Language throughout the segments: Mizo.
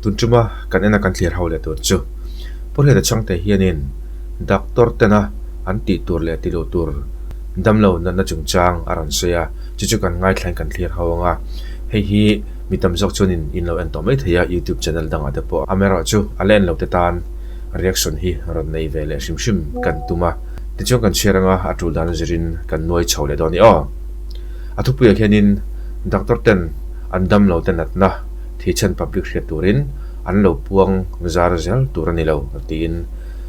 Tun tuma kan ena kan thlir ho leh tur chu Pu Hriata Chhangte hianin doctor tena an tih tur leh tih loh tur damlo natna chungchang a rawn sawi a, chu chu kan ngaithlain kan thlir ho ang a. Hei hi mi tam zawk chuanin in lo en tawh mai thei a YouTube channel dangah te pawh. Amaherawhchu a la en lo te tan reaction hi rawn nei ve leh hrim hrim kan tum a, tichuan kan chhiar anga a tul dan zirin kan nuai chho leh dawn i aw. A thupuiah hianin doctor ten an damlo te natna thihchhan public hriat turin an lo puang zar zel tur a ni lo tiin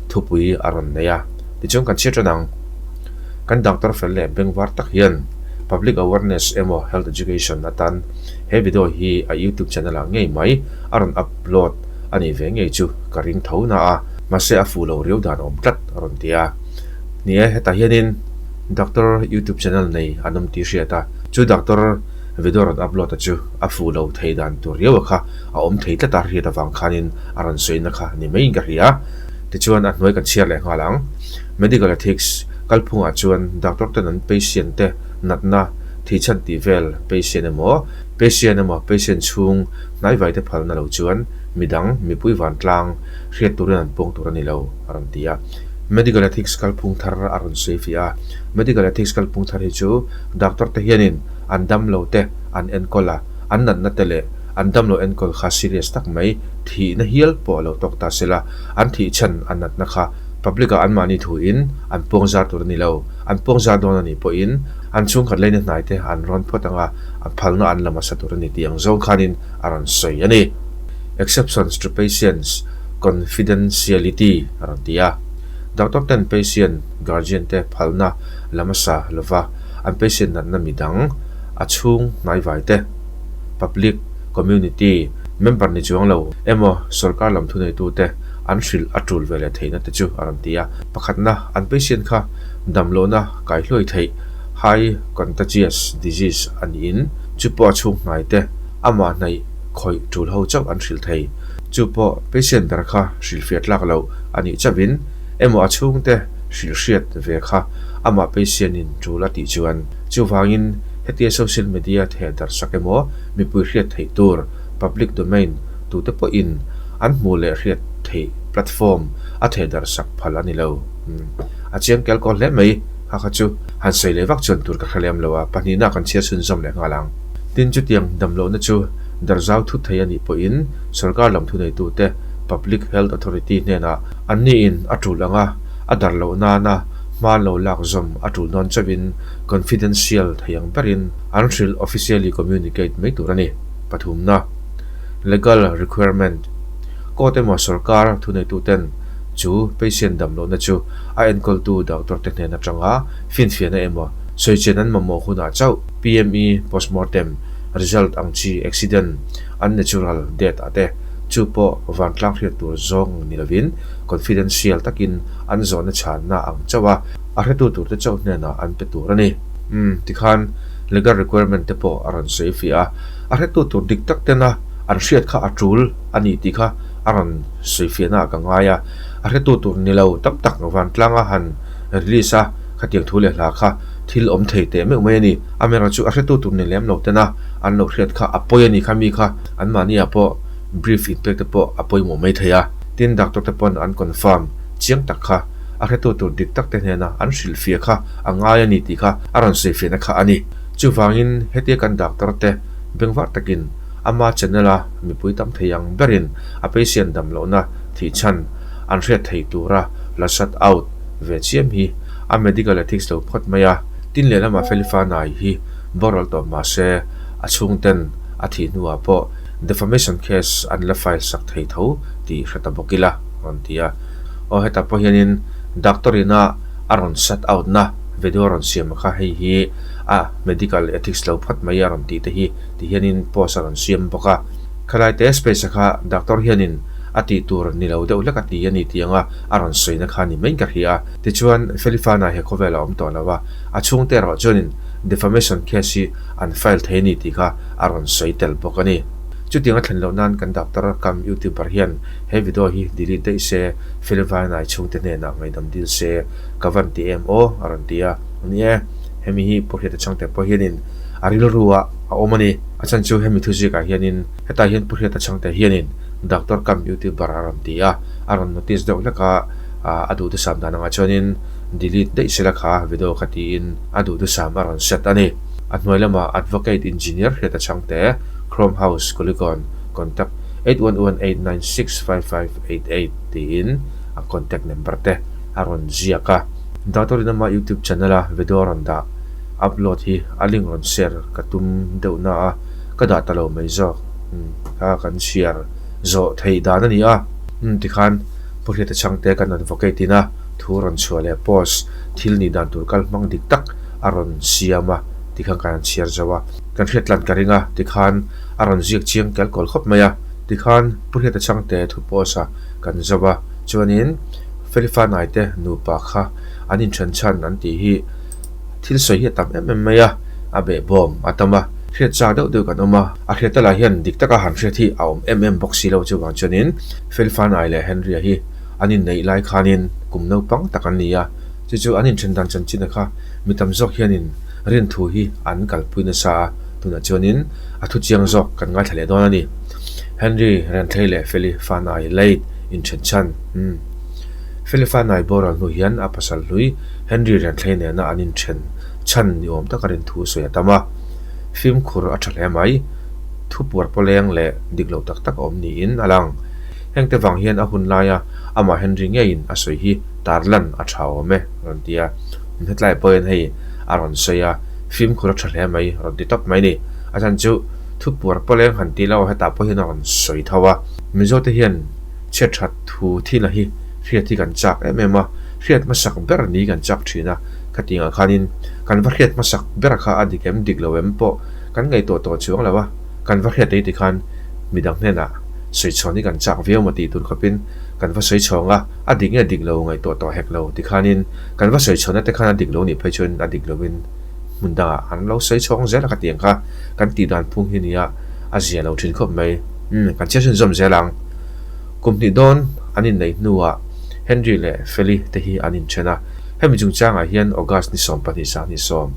thupui a rawn nei a. Tichuan kan chhiar tan ang. Kan doctor fel leh bengvar tak hian public awareness emaw health education atan he video hi a youtube channel ah ngei mai a rawn upload a nih ve ngei chu ka ring tho na a, mahse a fuh lo riau dan a awm tlat a rawn ti a. Ni e, hetah hianin doctor youtube channel nei an awm tih hriat a, chu doctor video rawn upload a chu a fuh lo thei dan tur riau a kha a awm thei tlat a hriat avang khanin a rawn sawina kha ni maiin ka hria. Tichuan a hnuai kan chhiar leh nghal ang. Medical ethics kalphungah chuan doctor ten an patient te natna thihchhan tih vel patient emaw patient emaw patient chhung hnaivai te phalna lo chuan midang mipui vantlang hriat turin an puang tur a ni lo a rawn ti a. Medical ethics kalphung thar a rawn sawi fiah a. Medical ethics kalphung thar hi chu doctor te hianin an damlo te an enkawl a, an natna te leh an damlo enkawl kha serious tak mai thihna hial pawh a lo tawk ta sela, an thih chhan an natna kha public ah anmahni thuin an puang zar tur a ni lo. An puang zar dawn a nih pawhin an chhungkhat leina hnai te an rawn phawt anga an phalna an la hmasa tur a ni tih ang zawng khanin a rawn sawi a ni. Exceptions to patients confidentiality a rawn ti a. Doctor ten patient guardian te phalna la hmasa lova an patient natna midang a chhung hnaivai te, public, community, member ni chuang lo emaw sorkar lam thuneitute an hrilh a tul ve leh theihna te chu a rawn ti a. Pakhatna, an patient kha damlohna kaihluai theih, high contagious disease, a niin chu pawh a chhung hnai te amah hnaih khawih tul ho chauh an hrilh thei. Chu pawh patient ber kha hrilhfiah tlak loh a nih chauhin emaw a chhungte hrilhhriat ve kha amah patient in tul a tih chuan chuvangin hetia social media theh darh sak emaw mipui hriat theih tur public domain tute pawhin an hmuh leh hriat theih platform a theh darh sak phal a ni lo. A chiang kel kawl hle mai. Kha kha chu han sawi leh vak chuan tur ka hre lem lo a, pahnihna kan chhiar chhunzawm leh nghal ang. Tin, chutiang damlohna chu darhzau thut thei a nih pawhin sorkar lam thuneitute Public Health Authority hnenah anniin a tul anga a darh loh nana hma lo lak zawm a tul dawn chauhin confidential thei ang berin an hrilh officially communicate mai tur a ni. Pathumna, Legal requirement, Court emaw sorkar thuneituten chu patient damlohna chu a enkawltu doctor te hnen atanga finfiahna emaw sawichen an mamawh hunah chauh PME postmortem result ang chi accident unnatural death ah te chu pawh vantlang hriat tur zawng ni lovin confidential takin an zawhna chhanna ang chauh a a hretu tur te chauh hnenah an pe tur a ni. Umm tikhan legal requirement te pawh a rawn sawi fiah a, a hretu tur dik tak tena an hriat kha a tul a ni tih kha a rawn sawi fiahna ah ka ngai a, a hretu tur ni lo tam tak vantlanga han release a khatiang thu leh hla kha thil awm thei teh meuh mai a ni. Amaherawhchu chu a hretu tur ni lem lo tena an lo hriat kha a pawi a ni kha mi kha anmahni ah pawh brief inpek te pawh a pawimawh mai thei a, tin doctor te pawn an confirm chiang tak kha a hretu tur dik tak te hnena an hrilhfiah kha a ngai a ni tih kha a rawn sawifiahna kha a ni. Chuvangin hetia kan doctor te bengvar takin ama channel a mipui tam thei ang berin a patient damlohna thihchhan an hriat theih tura la shut out ve chiam hi a medical ethics lo phawt mai a, tin lehlamah Felifanai hi boral tawh mahse a chhungten a thih hnuah pawh defamation case an la file sak thei tho tih hre ta bawk ila a rawn ti a. Aw hetah pawh hianin doctor ina a rawn shut out na video a rawn siam kha hei hi a medical ethics lo phawt mai a rawn tih te hi ti hianin post a rawn siam bawk a. Khalai te space a kha doctor hianin a tih tur ni lo deuh hlek a ti a ni tih anga a rawn sawina kha ni maiin ka hria a. Tichuan Felifana he khawvel a awm tawh lo a, a chhungte erawh chuanin defamation case hi an file thei a ni tih kha a rawn sawi tel bawk a ni. Chutiang a thlen loh nan kan doctor kam youtuber hian he video hi delete daih se, Felifana chhungte hnenah ngaihdam dil se ka van ti em aw a rawn ti a. Ni e, hemi hi Pu Hriata Chhangte pawh hianin a rilru ah a awm a ni. A chhan chu hemi thuziak ah hianin hetah hian Pu Hriata Chhangte hianin Doctor Kam YouTuber a rawn ti a, a rawn notice deuh hlek a, a duhthusam dan angah chuanin delete daih sela kha video kha tiin a duhthusam a rawn set a ni. A hnuai lamah Advocate Engineer Hriata Chhangte, Chrome House, Kulikawn, Contact 8118965588 tiin a contact number te a rawn ziak a. Doctor in ama YouTube channel a video a rawn dah upload hi a link rawn share ka tum deuh na a, ka dah ta lo mai zawk kha kan chhiar zawh theih dan a ni a. Umm tikhan Pu Hriata Chhangte kan advocate in a thu rawn chhuah leh post thil nih dan tur kal hmang dik tak a rawn siam a tikhan kan han chhiar zo a. Kan hriat tlan ka ring a tikhan a rawn ziak chiang kel kawl khawp mai a. Tikhan Pu Hriata Chhangte thu post a kan zo a chuanin Felifanai te nupa kha an inthen chhan an tih hi thil sawi hi a tam em em mai a, a behbawm a tam a, hriat chak deuh deuh kan awm a, a hriat te lah hian dik taka han hriat hi a awm em em bawk si lo chuvang chuanin Felfanai leh Henry-a hi an inneih lai khanin kum naupang tak an ni a, chu chu an inthen dan chanchin a kha mi tam zawk hianin rinthu hi an kalpui nasa a, tunah chuanin a thu chiang zawk kan ngaithla leh dawn a ni. Henry Renthlei leh Feli Fanai late inthen chhan. Umm. Feli Fanai boral hnu hian a pasal hlui Henry Renthlei nena an inthen chhan ni awm taka rinthu sawi a tam a. Fimkhur a tha hle mai. Thu puar pawleng leh dik lo tak tak a awm niin a lang. Hengte vang hian a hun laia amah Henry ngeiin a sawi hi tarlan a tha awm e, rawn ti a. Hetlai pawhin hei a rawn sawi a, fimkhur a tha hle mai, rawn ti tawp mai ni. A chhan chu thu puar pawleng han ti lo hetah pawh hian a rawn sawi tho a. Mizote hian chhiat that thu thil a hi hriat hi kan chak em em a, hriat hmasak ber ni kan chak thin a, khatiangah khanin kan va hriat hmasak ber kha a dik em dik lo em pawh kan ngaihtuah tawh chuang lo a, kan va hriat ei tikhan midang hnenah sawi chhawn hi kan chak viau maw tih tur khawpin kan va sawi chhawng a, a dik nge dik lo ngaihtuah tawh hek lo tikhanin kan va sawi chhawnna te khan a dik lo nih phei chuan a dik lovin hmun dangah an lo sawi chhawng zel a khatiang kha kan tih dan phung hi nia a zia lo thin khawp mai. Umm kan chhiar chhunzawm zel ang. Kum hnih dawn an inneih hnuah Henry leh Feli te hi an inthen a, hemi chungchangah hian August ni 12 20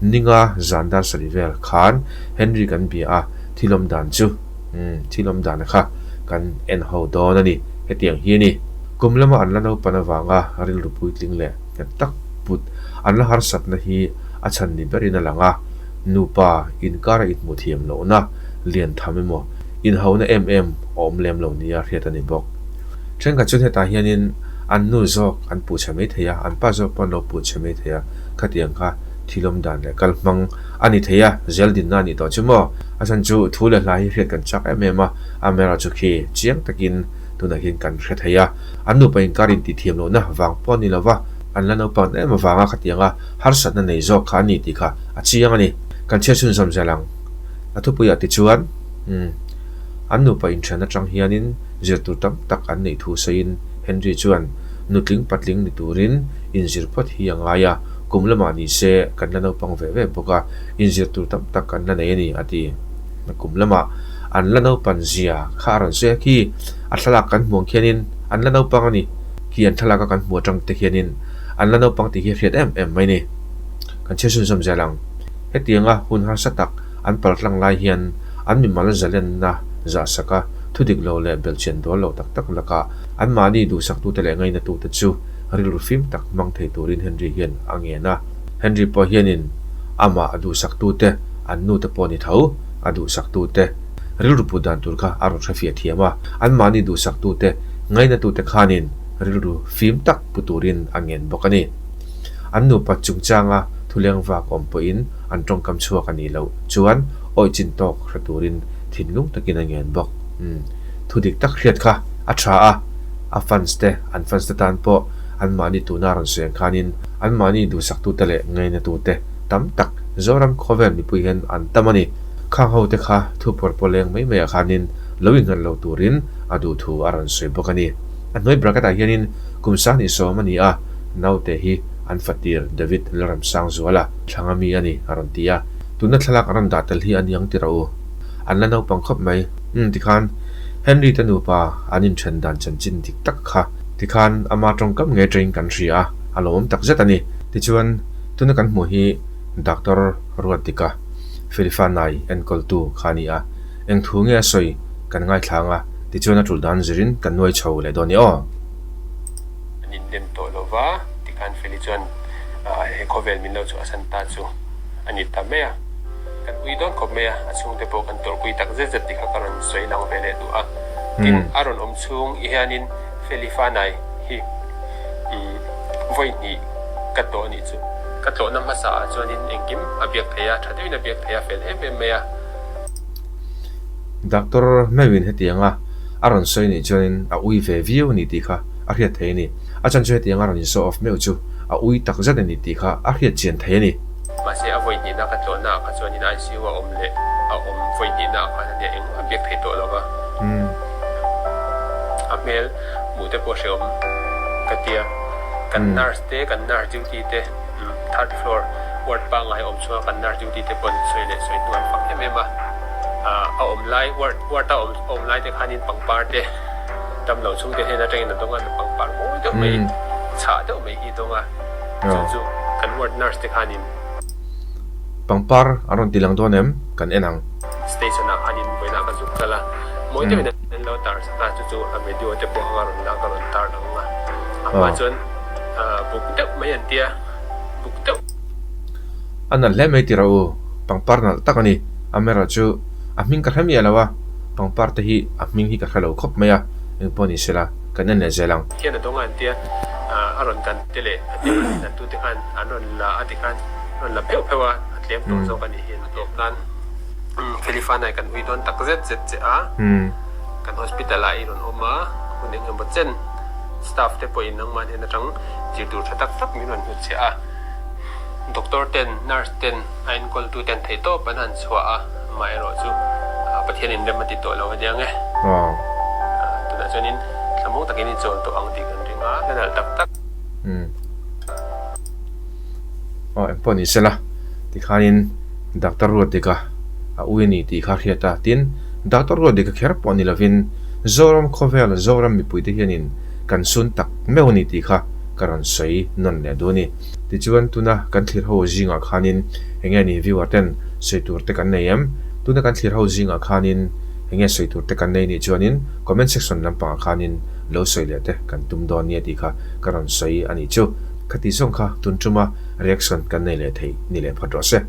ninga zan dar sarih vel khan Henry kan bia a, thil awm dan chu umm thil awm dan kha kan en ho dawn a ni, hetiang hi a ni. Kum lama an la naupan avanga rilru puitling leh nghet tak put an la harsatna hi a chhan ni berin a lang a, nupa inkara inhmuh thiam lohna lian tham emaw inhauna em em a awm lem lo nia hriat a ni bawk. Thenkhat chuan hetah hianin an nu zawk an puh chhe mai thei a, an pa zawk pawh an lo puh chhe mai thei a, khatiang kha thil awm dan leh kal hmang a ni thei a, zel dinna a nih tawh chu maw? A chhan chu thu leh hla hi hriat kan chak em em a, amaherawhchu khi chiang takin tunah hian kan hre thei a, an nupa inkar intih thiam lohna vang pawh a ni lo va, an la naupang em avanga khatianga harsatna nei zawk kha a ni tih kha a chiang a ni. Kan chhiat chhunzawm zel ang. A thupuiah tichuan, umm, an nupa inthian atang hianin zir tur tam tak an neih thu sawiin Henry chuan nutling patling ni turin inzir phawt hi a ngai a, kum lamah ni se kan la naupang ve ve bawk a, inzir tur tam tak kan la nei a ni, a ti. Kum lamah an la naupan zia kha a rawn sawi a, khi a thlalak kan hmuh ang khianin an la naupang a ni, khi an thlalaka kan hmuh atang te khianin an la naupang tih hi a hriat em em mai ni. Kan chhiar chhunzawm zel ang. Hetianga hun harsa tak an paltlang lai hian an mimal zalenna zahsaka thu dik lo leh belhchian dawl lo tak tak lakah anmahni duhsaktute leh ngainatute chu rilru fim tak hmang thei turin Henry hian a ngen a. Henry pawh hianin amah a duhsaktute, an nute pawh ni tho, a duhsaktute rilru put dan tur kha a rawn hrefiah thiam a. Anmahni duhsaktute, ngainatute khanin rilru fim tak pu turin a ngen bawk a ni. An nupa chungchanga thuleng vak awm pawhin an tawngkam chhuak a nih loh chuan awih chin tawk hre turin thinlung takin a ngen bawk. Umm, thu dik tak hriat kha a tha a, a fans te, an fans te tan pawh anmahni tuna rawn sawi ang khanin anmahni duhsaktute leh ngainatute tam tak Zoram khawvel mipui hian an tam a ni. Khang ho te kha thu pawr pawleng mai maiah khanin lo innghat lo turin a duhthu a rawn sawi bawk a ni. A hnuai bracket ah hianin kum 20 a ni a, Naute hi an fatir David Lalramsangzuala thlanga mi a ni a rawn ti a, tuna thlalak an rawn dah tel hi a ni ang ti rawh u. An la naupang khawp mai. Umm tikhan Henry te nupa an inthen dan chanchin dik tak kha tikhan ama tawngkam ngei atangin kan hria a, a lawmawm tak zet a ni. Tichuan tuna kan hmuh hi Doctor Ruatdika. Felifanai enkawltu kha a ni a, eng thu nge a sawi kan ngaithla ang a, tichuan a tul dan zirin kan nuai chho leh dawn ni aw. An indem tawh lo va, tikhan Feli chuan he khawvel min lo chhuahsan ta chu a ni ta mai a. Kan ui dawn khawp mai a, a chhungte pawh kan tawrhpui tak zet zet tih kha ka rawn sawi lang ve leh duh a. Tin, a rawn awm chhung i hianin Feli Fanai hi vawi hnih ka tlawh a nih chu. Ka tlawhna hmasa ah chuanin engkim a biak thei a, tha deuhin a biak thei a, fel em em mai a. Doctor meuhin hetianga a rawn sawi nih chuanin a ui ve viau a ni tih kha a hriat thei a ni. A chan chu hetianga rawn in show off meuh chu a ui tak zet a ni tih kha a hriat chian thei a ni. Mahse a vawi hnihna ka tlawhna ah kha chuanin ICU a awm leh a awm vawi hnihna ah khan ania engmah a biak thei tawh lo va. A hmel hmuh te pawh hrehawm ka tia. Kan nurse te, kan nurse duty te, third floor ward pangngai awm chhunga kan nurse duty te pawn sawi leh sawi hnu an fak em em a. A awm lai ward ward a awm lai te khanin pangpar te damlo chhungte hnen atangin a dawng a, pangpar mawi deuh mai chhah deuh mai hi a dawng a. Chu chu kan ward nurse te khanin. Pangpar an rawn ti lang dawn em? Kan en ang. Station ah khanin vawiinah ka zuk kal a, mawi deuhin an lo tar sak a, chu chu a video te pawh anga rawn lak a rawn tar lang a, a hma chuan buk deuh mai an tia, buk deuh. A nalh hle mai tira u, pangpar nalh tak a ni, amaherawhchu a hming ka hre miah lo a, pangpar te hi a hming hi ka hre lo khawp mai a, engpawh ni sela. Kan en leh zel ang. Hian a dawng a an tia, a rawn kan te leh a tia rawn inlan tute khan an rawn la a ti khan rawn la pheuh pheuh a, a tlem tawh zawk a nih hi an tawp nan. Felifanai kan ui dawn tak zet zet che a, kan hospital ah i rawn awm a, hun eng emaw chen staff te pawhin nangmah hnen atang zirtur tha tak tak min rawn hmu che a, doctor ten, nurse ten, A enkawltu ten theihtawp an han chhuah a, amaherawhchu Pathian in rem a ti tawh lo aniang e. Tunah chuanin thlamuang takin i chawl tawh ang tih kan ring a, la nalh tak tak. Aw engpawh ni sela, tikhanin Doctor Ruatdika a ui a ni tih kha hriat a, tin Doctor Ruatdika kher pawh ni lovin Zoram khawvel, Zoram mipuite hianin kan sun tak meuh a ni tih kha ka rawn sawi nawn leh duh a ni. Tichuan tuna kan thlir ho zingah khanin enge ni viewer ten sawi tur te kan nei em? Tuna kan thlir ho zingah khanin enge sawi tur te kan nei nih chuanin comment section lampangah khanin lo sawi leh te kan tum dawn nia tih kha ka rawn sawi a nih chu. Khati zawng kha tun tuma reaction kan nei leh thei ni leh phawt rawh se.